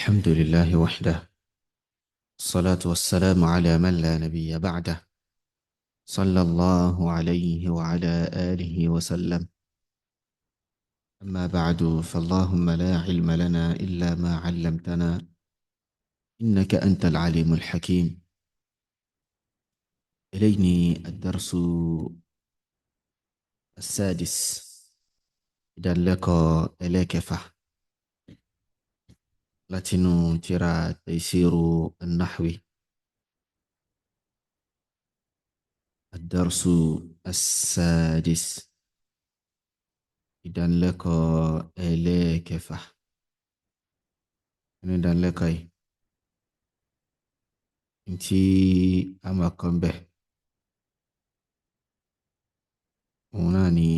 الحمد لله وحده، الصلاة والسلام على من لا نبي بعده، صلى الله عليه وعلى آله وسلم. أما بعد، فاللهم لا علم لنا إلا ما علمتنا إنك أنت العليم الحكيم. إليني الدرس السادس، ìdánilẹ́kọ̀ọ́ ẹlẹ́ẹ̀kẹfà látinú tírà Taysiru an-Nahwi. الدرس السادس، ìdánilẹ́kọ̀ọ́ ẹlẹ́ẹ̀kẹfà. Nínú ìdánilẹ́kọ̀ọ́ yìí, ntí a máa kọ́ ń bẹ̀, òun náà ni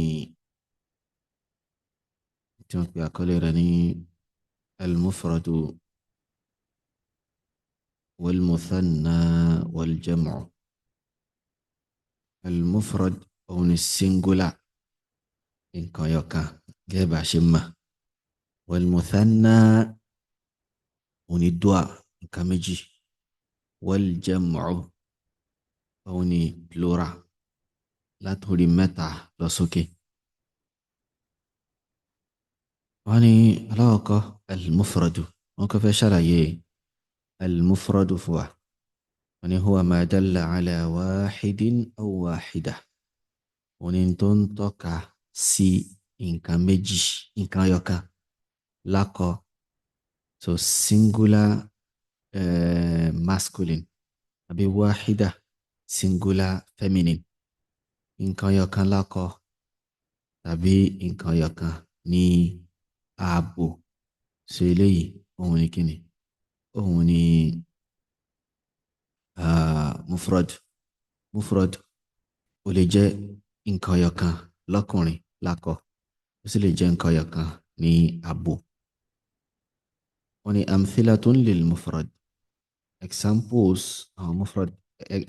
tí wọ́n pe àkọlé rẹ̀ ní al-mufradu wal-muthanna wal-jam'u. Al-mufrad òun ni singular, nǹkan ẹyọkan gẹ́gẹ́ bá a ṣe mọ̀. Wal-muthanna òun ni dual, nǹkan méjì. Wal-jam'u òun ni plural, látòrí mẹ́ta lọ sókè. Wọ́n ní alákọ̀ọ́kọ́ al-mufradu, wọ́n kọ́ fẹ́ ṣàlàyé al-mufradu fún wa. Wọ́n ní huwa ma dalla ala wahidin aw wahida, òun ni tó ń tọ́ka sí nǹkan méjì, nǹkan ẹyọkan lákọ, so singular masculine, àbí wahida, singular feminine, nǹkan ẹyọkan lákọ tàbí nǹkan ẹyọkan ní abo. So eléyìí òun ni kíni? Òun ni mufrad. Mufrad ó lè jẹ́ nǹkan ẹyọkan lọ́kùnrin lákọ, ó sì lè jẹ́ nǹkan ẹyọkan ní abo. Wọ́n ní amthilatun lil mufrad, examples àwọn mufrad,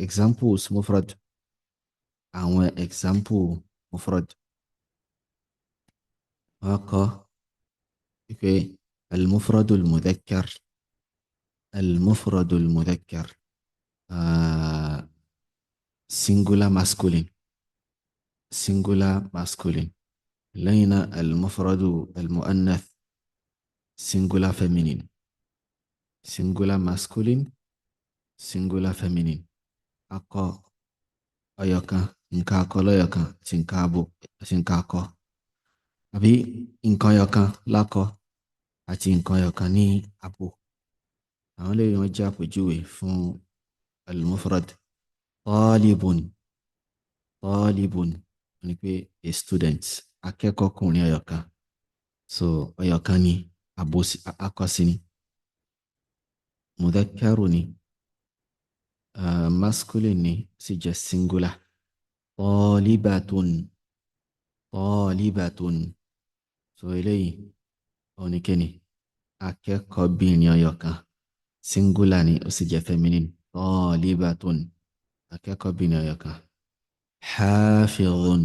examples mufrad, àwọn example mufrad. Wọ́n kọ́ wípé al-mufradul mudhakkar, al-mufradul mudhakkar, singular masculine, singular masculine. Lẹ́yìn náà al-mufradu al-mu'annath, singular feminine, singular masculine, singular feminine, akọ ọyọkan, nǹkan akọ lọ́yọ̀kan àti nǹkan abo àti nǹkan akọ, àbí nǹkan ọyọ̀kan lákọ àti nǹkan ọyọ̀kan ní abo. Àwọn eléyìí wọ́n jẹ́ àpèjúwe fún al-mufrad. Talibun, talibun ní pé a student, akẹ́kọ̀ọ́kùnrin ọyọ̀kan. So ọyọ̀kan ní abo, akọ sí ni, mudhakkaru ni, masculine ni, sì jẹ́ singular. Talibatun, talibatun. So eléyìí òun ni kíni? Akẹ́kọ̀ọ́bìnrin ọyọ̀kan, singular ni, ó sì jẹ́ feminine. Talibatun, akẹ́kọ̀ọ́bìnrin ọyọ̀kan. Hafidhun,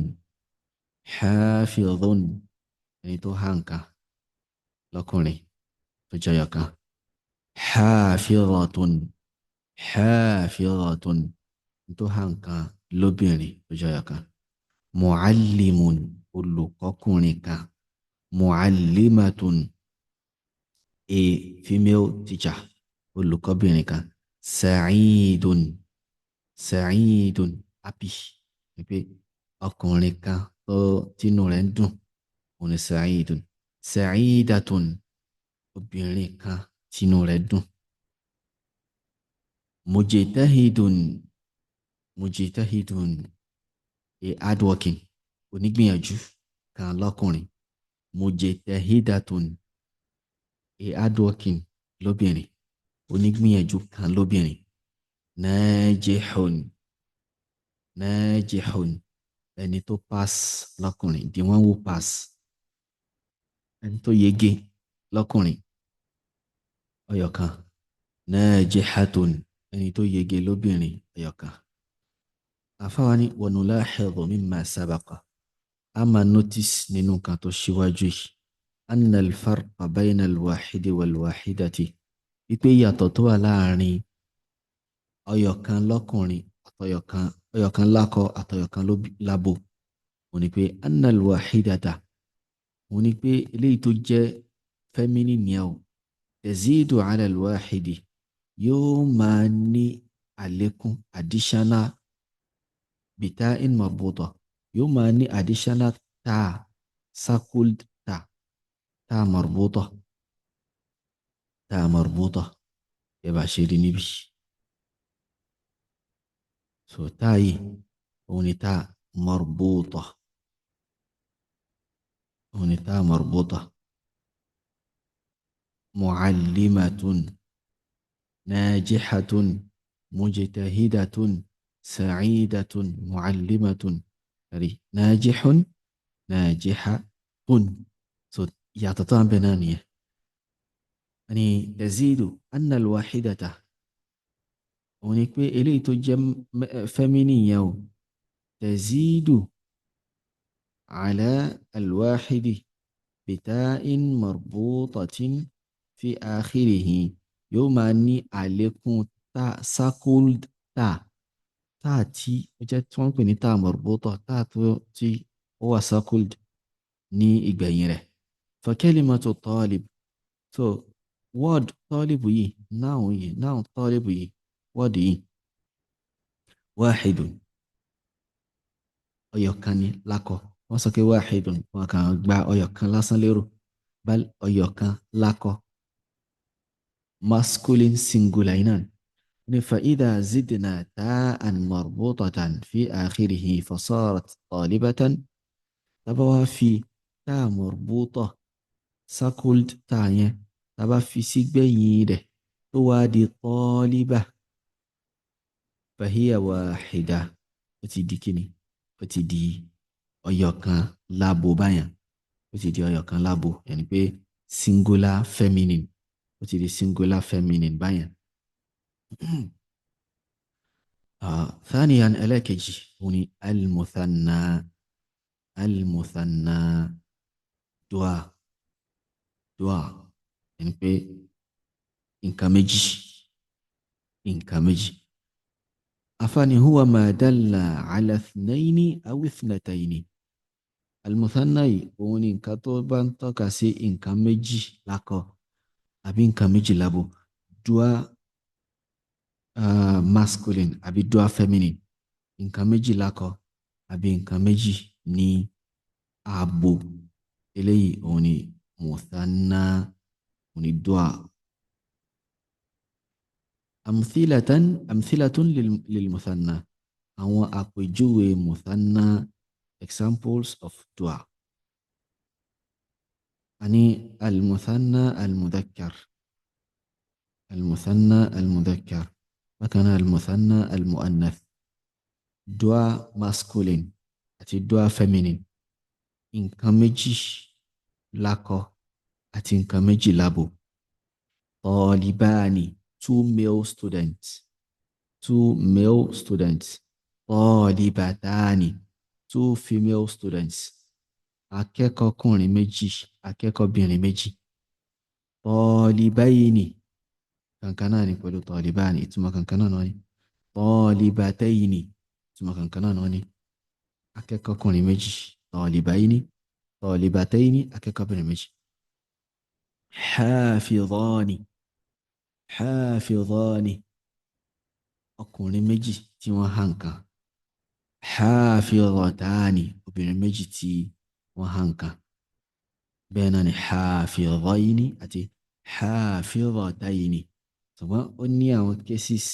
hafidhun, ẹni tó há nǹkan lọ́kùnrin tó jẹ́ ọyọ̀kan. Hafidhatun, hafidhatun, ẹni tó há nǹkan lóbìnrin tó jẹ́ ọyọ̀kan. Muallimun, olùkọ́kùnrin kan. Muallimatun, a female teacher, olùkọ́bìnrin kan. Sa'idun, sa'idun, happy, ní pé ọkùnrin kan tó tínú rẹ̀ ń dùn, òun ni sa'idun. Sa'idatun, obìnrin kan tínú rẹ̀ dùn. Mujtahidun, mujtahidun, a hardworking, onígbìyànjú kan lọ́kùnrin. Mujtahidatun, a hardworking lóbìnrin, onígbìyànjú kan lóbìnrin. Najihun, najihun, ẹni tó pass lọ́kùnrin, the one who pass, ẹni tó yege lọ́kùnrin ọyọ̀kan. Najihatun, ẹni tó yege lóbìnrin ọyọ̀kan. Àfáwa ní wa nulahidhu mimma sabaqa, a máa notice nínú nǹkan tó ṣíwájú yìí, anna al-farqa bayna al-wahidi wal-wahidati. Wípé ìyàtọ̀ tó wà láàrin ọyọ̀kan lọ́kùnrin àtọyọ̀kan, ọyọ̀kan lákọ àtọyọ̀kan lábo, òun ni pé annal wahidata, òun ni pé eléyìí tó jẹ́ feminine yẹn o, tazidu ala al-wahidi, yóò máa ní àlékún additional bita'in marbuta, yóò máa ní additional ta, circled ta, ta marbuta, ta marbuta, ẹ bá ṣe rí níbí. So ta yìí òun ni ta marbuta, òun ni ta marbuta. Mu'allimatun, najihatun, mujtahidatun, sa'idatun, mu'allimatun, rí najihun, najihatun. So ìyàtọ̀ tó wà ń bẹ náà nìyẹn. Ni tazidu anna al-wahidata, òun ni pé eléyìí tó jẹ́ feminine yẹn o, tazidu ala al-wahidi bita'in marbutatin fi akhirihi, yóò máa ní àlékún ta, circled ta, ta tí ó jẹ́ tí wọ́n ń pè ní ta marbuta, ta tó tí ó wà circled ní ìgbẹ̀yìn rẹ̀. Fa kalimatu talib, so word talib yìí, noun yìí, noun talib yìí, word yìí, wahidun, ọyọ̀kan ni lákọ. Wọ́n sọ pé wahidun, wọn kàn gba ọyọ̀kan lásán lérò, bal ọyọ̀kan lákọ, masculine singular iná ni. Fa idha zidna ta'an marbutatan fi akhirihi fasarat talibatan, tá bá wá fi ta marbuta, circled ta yẹn, tá bá fi sígbẹ̀yìn rẹ̀ tó wá di taliba, fahiya wahida, ó ti di kíni? Ó ti di ọyọ̀kan lábo báyàn, ó ti di ọyọ̀kan lábo, yẹn pé singular feminine, ó ti di singular feminine báyàn. ثانيا ẹlẹ́ẹ̀kejì òun ni al-muthanna, al-muthanna, dual, dual, yẹn pé nǹkan méjì, nǹkan méjì. Afani huwa ma dalla ala ithnayni aw ithnatayni. Al-muthanna yìí òun ni nǹkan tó bá ń tọ́ka sí nǹkan méjì lákọ àbí nǹkan méjì lábo, dual masculine àbí dual feminine, nǹkan méjì lákọ àbí nǹkan méjì ní abo. Eléyìí òun ni muthanna, òun ni dual. Amthilatan, amthilatun lil muthanna, àwọn àpèjúwe muthanna, examples of dual. Ani al-muthanna al-mudhakkar, al-muthanna al-mudhakkar, bákan náà al-muthanna al-mu'annath, dual masculine àti dual feminine, nǹkan méjì lákọ àti nǹkan méjì lábo. Talibani, two male students, two male students. Talibatani, two female students, akẹ́kọ̀ọ́kùnrin méjì, akẹ́kọ̀ọ́bìnrin méjì. Talibayni, kankan náà ni pẹ̀lú talibani, ìtumọ̀ kankan náà ni. Talibatayni, ìtumọ̀ kankan náà ni. Akẹ́kọ̀ọ́kùnrin méjì, talibayni, talibatayni, akẹ́kọ̀ọ́bìnrin méjì. Hafidhani, hafidhani, ọkùnrin méjì tí wọ́n há nǹkan. Hafidhatani, obìnrin méjì tí wọ́n há nǹkan. Bẹ́ẹ̀ náà ni hafidhayni àti hafidhatayni, ṣùgbọ́n ó ní àwọn cases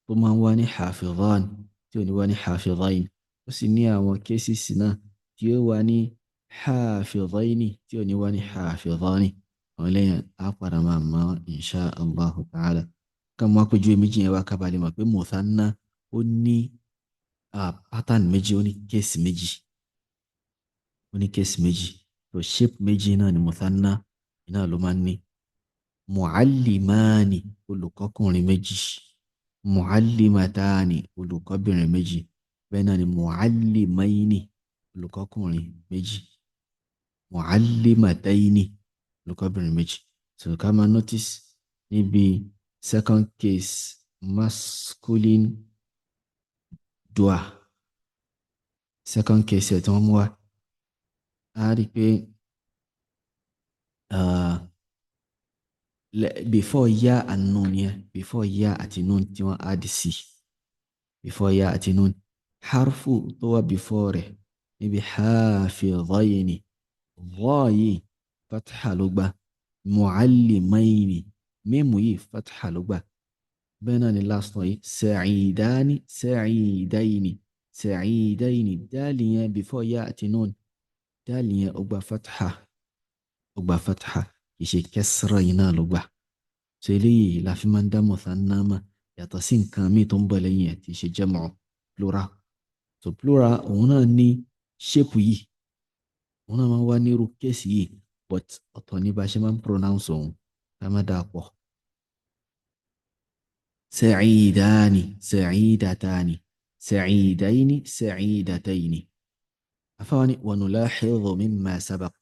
tó máa ń wá ní hafidhan tí ò ní wá ní hafidhayn, ó sì ní àwọn cases náà tí ó wá ní hafidhayni tí ò ní wá ní hafidhani. Àwọn eléyàn á padà máa mọ̀ insha Allahu ta'ala. Ká mú àpèjúwe méjì yẹn wá ká bàa lè mọ̀ pé muthanna ó ní pattern méjì, ó ní case méjì, ó ní case méjì. So shape méjì náà ni muthanna náà ló máa ń ní. Muallimani, olùkọ́kùnrin méjì. Muallimatani, olùkọ́bìnrin méjì. Bẹ́ẹ̀ náà ni muallimaini, olùkọ́kùnrin méjì. Muallimataini, olùkọ́bìnrin méjì. So ká máa notice Níbi second case masculine dua, second case ẹ̀ tí wọ́n mú wá, a rí pé before ya and nun yẹn, before ya àti nun tí wọ́n add sí, before ya àti nun, harfu tó wà before rẹ̀ níbi hafidhayni, dha yìí fatha ló gbà, muallimayni mímu yìí fatha ló gbà. Bẹ́ẹ̀ náà ni last one yìí, sa'idani, sa'idayni, sa'idayni, dáàlì yẹn before ya àti nun, dáàlì yẹn ó gbà fatha, ó gbà fatha, kì í ṣe kẹsìrà yìí náà ló gbà. So eléyìí la fi máa ń dá muthanna mọ̀ yàtọ̀ sí nǹkan míì tó ń bọ̀ lẹ́yìn ẹ̀ tí í ṣe jam'u, plural. So plural òun náà ní shape yìí, òun náà máa ń wá ní irú case yìí, but ọ̀tọ̀ ní bá ṣe máa ń pronounce òun, ká má dà pọ̀. Sa'idani, sa'idatani, sa'idayni, sa'idataini. Afáwọn wa nulahidhu mimma sabaq,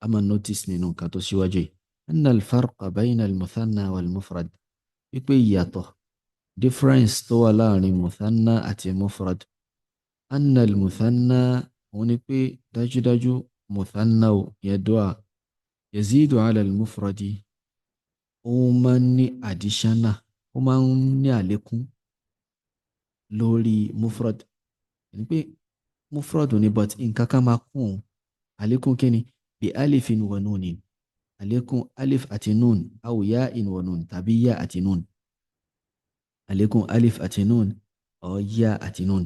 a máa notice nínú nǹkan tó síwájú yìí, anna al-farqa bayna al-muthanna wal-mufrad, wípé ìyàtọ̀, difference tó wà láàrin muthanna àti mufrad, anna al-muthanna òun ni pé dájúdájú muthanna yẹ dua yazidu ala al-mufradi, ó máa ń ní additional, ó máa ń ní àlékún lórí mufrad. Ní pé mufrad ni, but nǹkan kan máa kún òun. Àlékún kí ni? Bí alifin wa nunin, àlékún alif àti nun, aw ya'in wa nun, tàbí ya àti nun, àlékún alif àti nun or ya àti nun.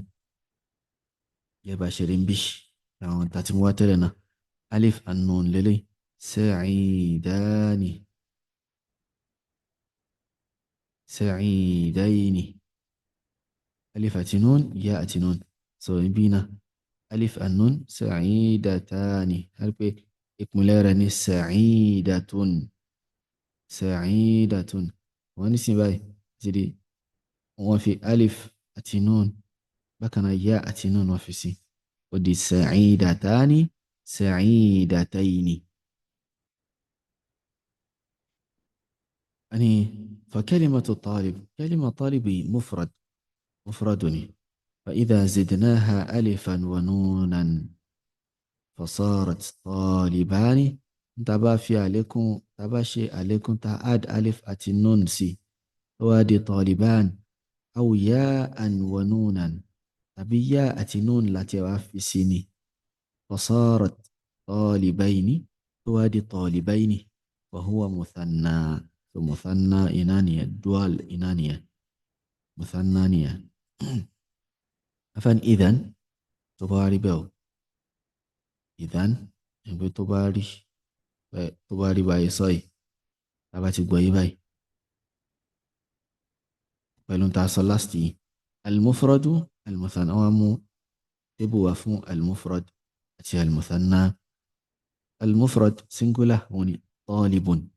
Yẹ bá ṣe rí ń bí àwọn tàti mú wá tẹ́lẹ̀ náà, alif and nun lélẹ̀, sa'idani, sa'idayni, alif àti nun, ya àti nun. So ibi náà alif and nun, sa'idatani, a rí pé ìpínlẹ̀ rẹ̀ ní sa'idatun, sa'idatun. Wọ́n ní sin báyìí ti di wọ́n fi alif àti nun, bákan náà ya àti nun wọ́n fi sí, ó di sa'idatani, sa'idatayni. يعني فكلمة طالب، كلمة طالب مفرد، مفردني، فإذا زدناها ألفا ونونا فصارت طالبان. تبا في عليكم، تبا شيء عليكم، تعاد ألف أتي نون سي وادي طالبان، أو ياء ونونا، تبي ياء أتي نون لا في سيني، فصارت طالبين، وادي طالبين، وهو مثنى. مثنى إنانية، dual إنانية، مثنانية. أفن إذن تباري بو، إذن يبقى تباري، تباري باي صاي تبا تبغي باي pẹ̀lú ta sọ last yìí, المفرد المثنى، wọ́n mú tébù wá fún المفرد àti المثنى. المفرد singular òun ni طالب،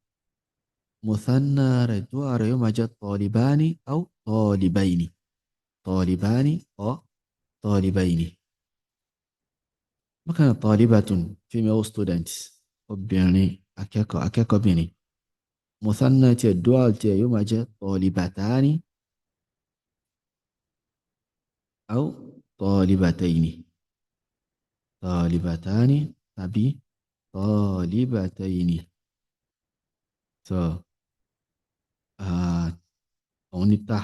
مثنى rẹ̀ dual rẹ̀ yóò máa jẹ́ طالبان أو طالبين، طالبان أو طالبين. Bákan náà طالبة female students, obìnrin akẹ́kọ̀ọ́, akẹ́kọ̀ọ́bìnrin, مثنى tiẹ̀ dual tiẹ̀ yóò máa jẹ́ طالبتان أو طالبتين، طالبتان tàbí طالبتين. So òun ní ta,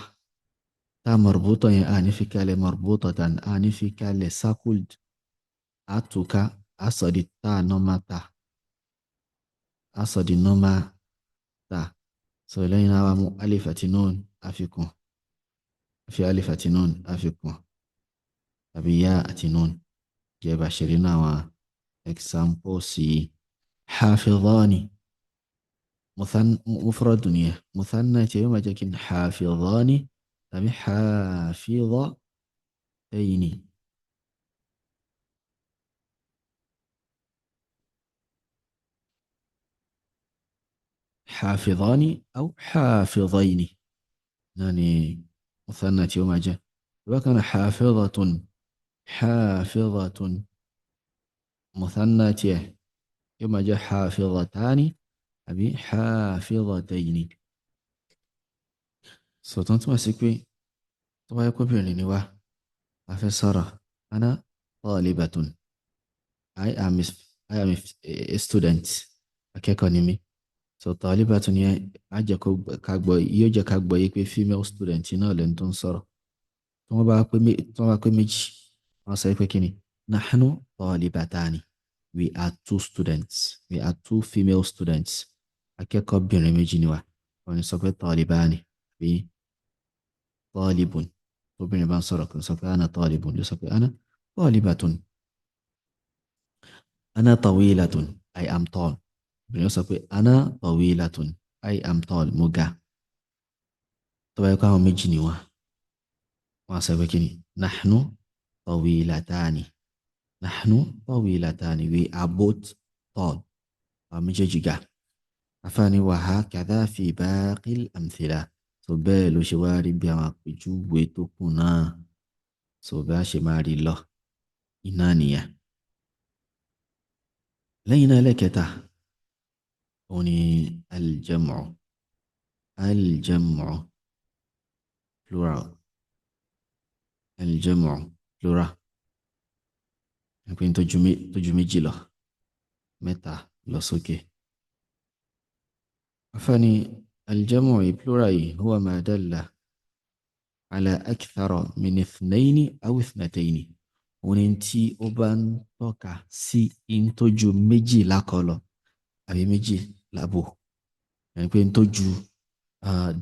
ta marbuta yẹn a ní fi kalẹ̀ marbutatan, a ní fi kalẹ̀ circled, a túká, a sọ di ta normal ta, a sọ di normal ta. So lẹ́yìn náà wá mú alif àti nun àfikún, fi alif àti nun àfikún tàbí ya àti nun, jẹ́ bá ṣe rí náà àwọn examples yìí. Hafidhani مفرد nìyẹn, مثنى tí yóò máa jẹ́ kí n hafidhani tàbí hafidhatayni. حافظان أو حافظين يعني مثنى tí ó máa jẹ́. Bákan náà حافظة، حافظة مثنى tiẹ̀ yóò máa jẹ́ حافظتان àbí حافظتين. So tó ń túmọ̀ sí pé tó bá yẹ kó obìnrin ni wá, a fẹ́ sọ̀rọ̀, ana talibatun, I am a student, akẹ́kọ̀ọ́ ni mí. So talibatun yẹn á jẹ́ kó ká gbọ́, yóò jẹ́ ká gbọ́ yé pé female student náà lẹ́nu tó ń sọ̀rọ̀. Tí wọ́n bá pé méjì, wọ́n sọ pé kí ni? Nahnu talibatani, we are two students, we are two female students, akẹ́kọ̀ọ́bìnrin méjì ni wá. Wọ́n ní sọ pé talibani àbí talibun. Tóbìnrin bá ń sọ̀rọ̀, kò ní sọ pé ana talibun, yóò sọ pé ana talibatun. Ana tawilatun, I am tall. Obìnrin yóò sọ pé ana tawilatun, I am tall, mo ga. Tó bá yẹ kó àwọn méjì ni wọ́n, wọ́n á sọ pé kí ni? Nahnu tawilatani, nahnu tawilatani, we are both tall, àwọn méjèèjì ga. Afáàní wa hakadha fi baqil amthila. So bẹ́ẹ̀ ló ṣe wá rí bí àwọn àpèjúwe tó kù náà. So bí a ṣe máa rí lọ iná nìyẹn. Lẹ́yìn náà, ẹlẹ́kẹta òun ni aljam'u. Aljam'u, plural. Aljam'u, plural, ìpín tó ju méjì lọ, mẹ́ta lọ sókè. Afáàní aljamu plural yìí, huwa ma dalla ala akthara min ithnayni aw ithnatayni, òun ni tí ó bá ń tọ́ka sí in tó ju méjì lákọ lọ àbí méjì lábo, ẹni pé in tó ju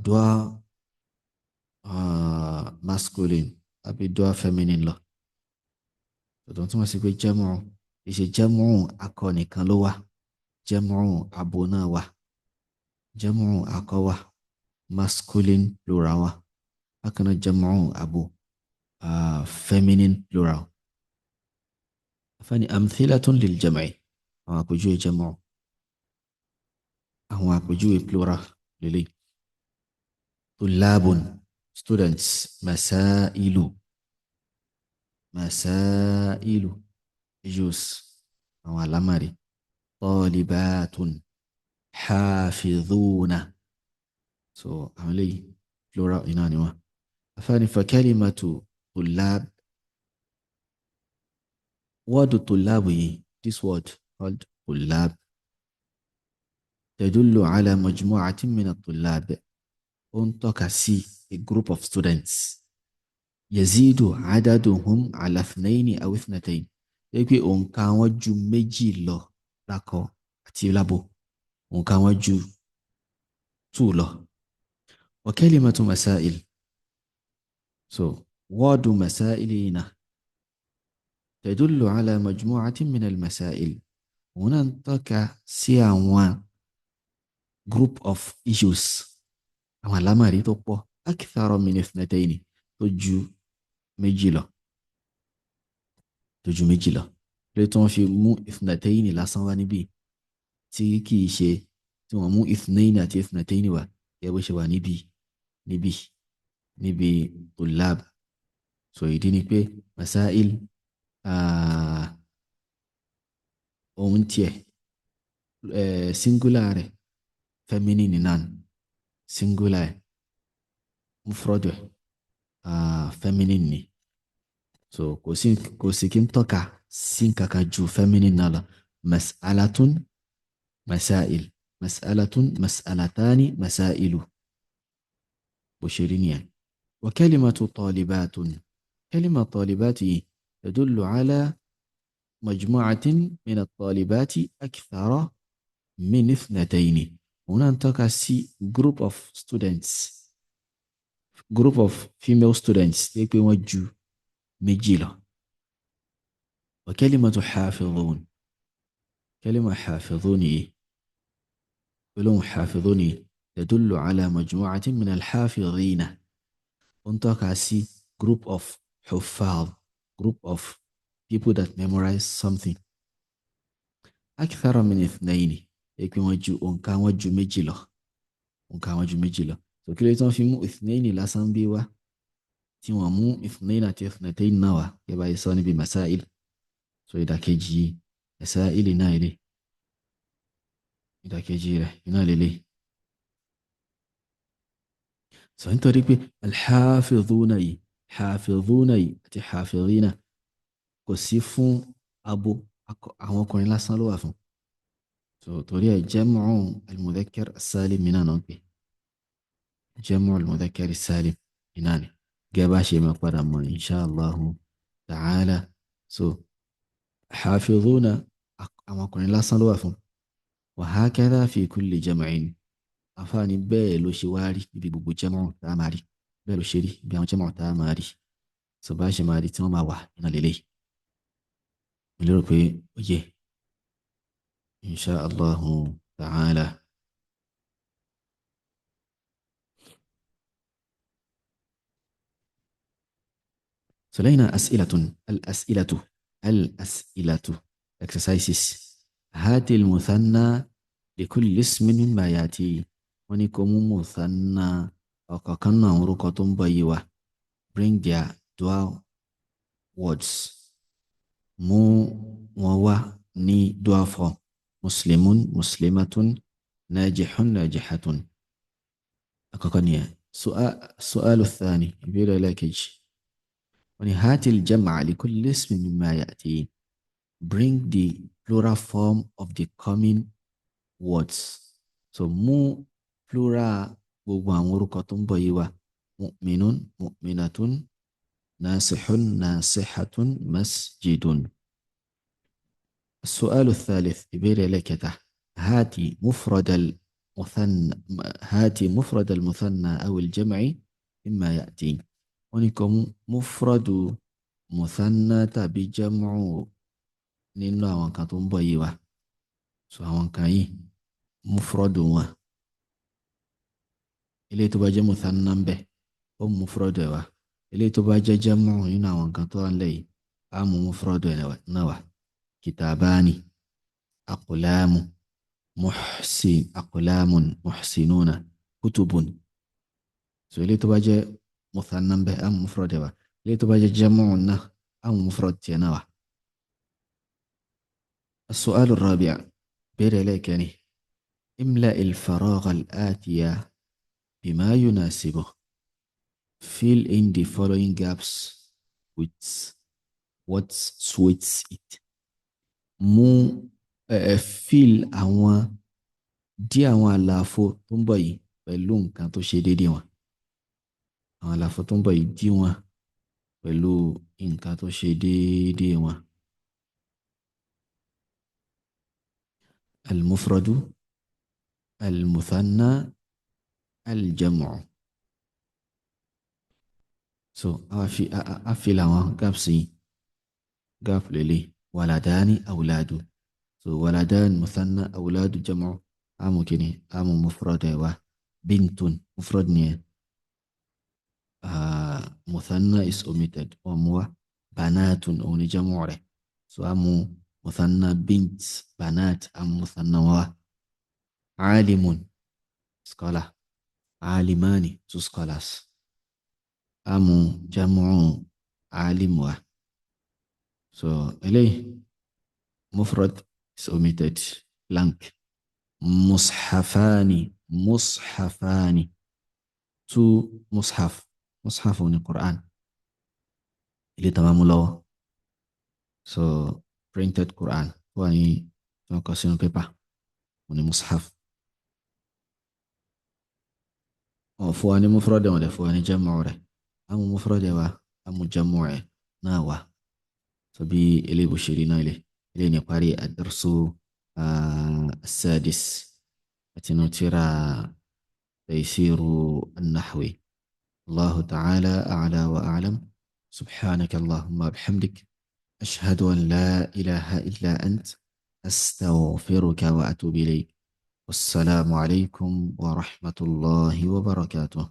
dual masculine àbí dual feminine lọ. Tòtò túmọ̀ sí pé jamu ìṣe jamu akọ nìkan ló wà, jamu abo náà wà, jamu akọ wà, masculine plural wà, bákan náà jamu abo, feminine plural. Afáàní amthilatun lil jam'i, àwọn àpèjúwe jamu, àwọn àpèjúwe plural lélẹ̀: tullabun, students; masailu, masailu, issues, àwọn àlámàrí; talibatun, hafidhuna. So àwọn eléyìí plural iná ni wọn. Afáàní fa kalimatu tullab, word tullab yìí, this word called tullab, tadullu ala majmu'atin min at-tullab, ó ń tọ́ka sí a group of students, yazidu adaduhum ala ithnayni aw ithnatayn, jẹ́ pé òǹkà wọn ju méjì lọ lákọ àti lábo, òǹkà wọn ju two lọ. Wa kalimatu masail, so word masail yìí náà, tadullu ala majmu'atin min al-masail, òun náà ń tọ́ka sí àwọn group of issues, àwọn àlámọ̀rí tó pọ̀, akthara min ithnatayni, tó ju méjì lọ, tó ju méjì lọ. Lórí tí wọ́n fi mú ithnatayni lásán wá níbí, tí kì í ṣe tí wọ́n mú ithnayni àti ithnatayni wá gẹ́gẹ́ bó ṣe wà níbi tullab. So ìdí ni pé masail, ohun tiẹ̀, singular rẹ̀ feminine náà, singular mufrad ẹ̀ feminine ni. So kò sí kí n tọ́ka sí nǹkan ju feminine náà lọ. Mas'alatun, masail; mas'alatun, mas'alatani, masailu. Bó ṣe rí nìyẹn. Wa kalimatu talibatun, kalima talibati tadullu ala majmu'atin min at-talibati akthara min ithnatayni, òun náà ń tọ́ka sí group of students, group of female students tí pé wọ́n ju méjì lọ. Wa kalimatu hafidhun, kalima hafidhun yìí, gbólóhùn hafidhun yìí, tadullu ala majmu'atin min al-hafidhina, ó ń tọ́ka sí group of huffaz, group of people that memorize something, akthara min ithnayni, pé wọ́n ju, òǹkà wọn ju méjì lọ, òǹkà wọn ju méjì lọ. So kí ló tí wọ́n fi mú ithnayni lásán bí wá, tí wọ́n mú ithnayni àti ithnatayn náà wá kí ẹ bá yẹ sọ níbi masail? So ìdàkejì yìí, masail náà ilé ìdàkejì rẹ̀ iná lélẹ̀. So nítorí pé alhafidhuna yìí, hafidhuna yìí àti hafidhina kò sí fún abo, àwọn ọkùnrin lásán ló wà fún. So torí ẹ̀ jam'u al-mudhakkar as-salim náà náà ń pè. Jam'u al-mudhakkar as-salim náà ni. Gẹ́gẹ́ bá ṣe máa padà mọ̀ insha Allahu ta'ala. So hafidhuna àwọn ọkùnrin lásán ló wà fún. Wa hakadha fi kulli jam'in. Àfáàní bẹ́ẹ̀ ló ṣe wá rí níbi gbogbo jam'u tá a máa rí. Bẹ́ẹ̀ ló ṣe rí bí àwọn jam'u tá a máa rí. So bá ṣe máa rí tí wọ́n máa wà nínú lélẹ́yìí. Mo lérò pé ó yé. Insha Allahu ta'ala. So lẹ́yìn náà as'ilatun, al-as'ilatu, al-as'ilatu, exercises. Hati al-muthanna likulli ismin mimma yati. Wọ́n ní kó mú muthanna ọ̀kọ̀ọ̀kan náà àwọn orúkọ tó ń bọ̀ yìí wá. Bring their dual words. Mú wọn wá ní dual form. Muslimun, muslimatun, najihun, najihatun. Àkọ́kọ́ nìyẹn. Su'alu thani, ìbéèrè ẹlẹ́ẹ̀kejì. Wọ́n ní hati al-jam'a likulli ismin mimma ya'ti. Bring the plural form of the coming words. So mú plural gbogbo àwọn orúkọ tó ń bọ̀ yìí wá. Mu'minun, mu'minatun, nasihun, nasihatun, masjidun. السؤال الثالث، ìbéèrè ẹlẹ́kẹta. هاتي مفرد المثنى، هاتي مفرد المثنى أو الجمع مما يأتي. Wọ́n ní kó mú mufradu muthanna tàbí jam'u nínú àwọn nǹkan tó ń bọ̀ yìí wá. So àwọn nǹkan yìí mufradu wọn. Eléyìí tó bá jẹ́ muthanna ń bẹ, ó mú mufradu ẹ̀ wá. Eléyìí tó bá jẹ́ jam'u nínú àwọn nǹkan tó wà nílẹ̀ yìí, á mú mufradu ẹ̀ náà wá. Kitabani, aqlamu, muhsin, aqlamun, muhsinuna, kutubun. So eléyìí tó bá jẹ́ muthanna ń bẹ, á mú mufradu ẹ̀ wá. Eléyìí tó bá jẹ́ jam'u náà, á mú mufradu tiẹ̀ náà wá. السؤال الرابع، ìbéèrè ẹlẹ́kẹrin. املأ الفراغ الآتية بما يناسبه. Fill in the following gaps with what suits it. Mú ẹ fill àwọn dí àwọn àlàfo tó ń bọ̀ yìí pẹ̀lú nǹkan tó ṣe déédéé wọn. Àwọn àlàfo tó ń bọ̀ yìí, dí wọn pẹ̀lú nǹkan tó ṣe déédéé wọn. Al-mufradu, al-muthanna, al-jam'u. So a fi a fill àwọn gaps yìí. Gap lélẹ̀ waladani awladu. So waladan muthanna, awladu jam'u. Amu kini, amu mufrad ẹ̀ wá. Bintun mufrad nìyẹn. Muthanna is omitted. Wọ́n mú wá. Banatun òun ni jam'u rẹ̀. So amu muthanna bint, banat, amu muthanna wá. Alimun, scholar. Alimani, two scholars. Amu jam'u alim wá. So eléyìí mufrad is omitted, blank. Mushafani, mushafani, two mushaf. Mushaf òun ni Quran. Ilé tá a máa mú lọ́wọ́. So printed Quran tó wà ní tí wọ́n kọ sínú pépà òun ni mushaf. Wọ́n fún wa ní mufrad, wọ́n dẹ̀ fún wa ní jam'u rẹ̀. Amu mufrad ẹ̀ wá, amu jam'u ẹ̀ náà wá. So bí eléyìí bó ṣe rí náà ilé. Eléyìí ní parí ad-darsu as-sadis àtinú tírà Taysiru an-Nahwi. الله تعالى أعلى وأعلم. سبحانك اللهم وبحمدك، أشهد أن لا إله إلا أنت، أستغفرك وأتوب إليك. والسلام عليكم ورحمة الله وبركاته.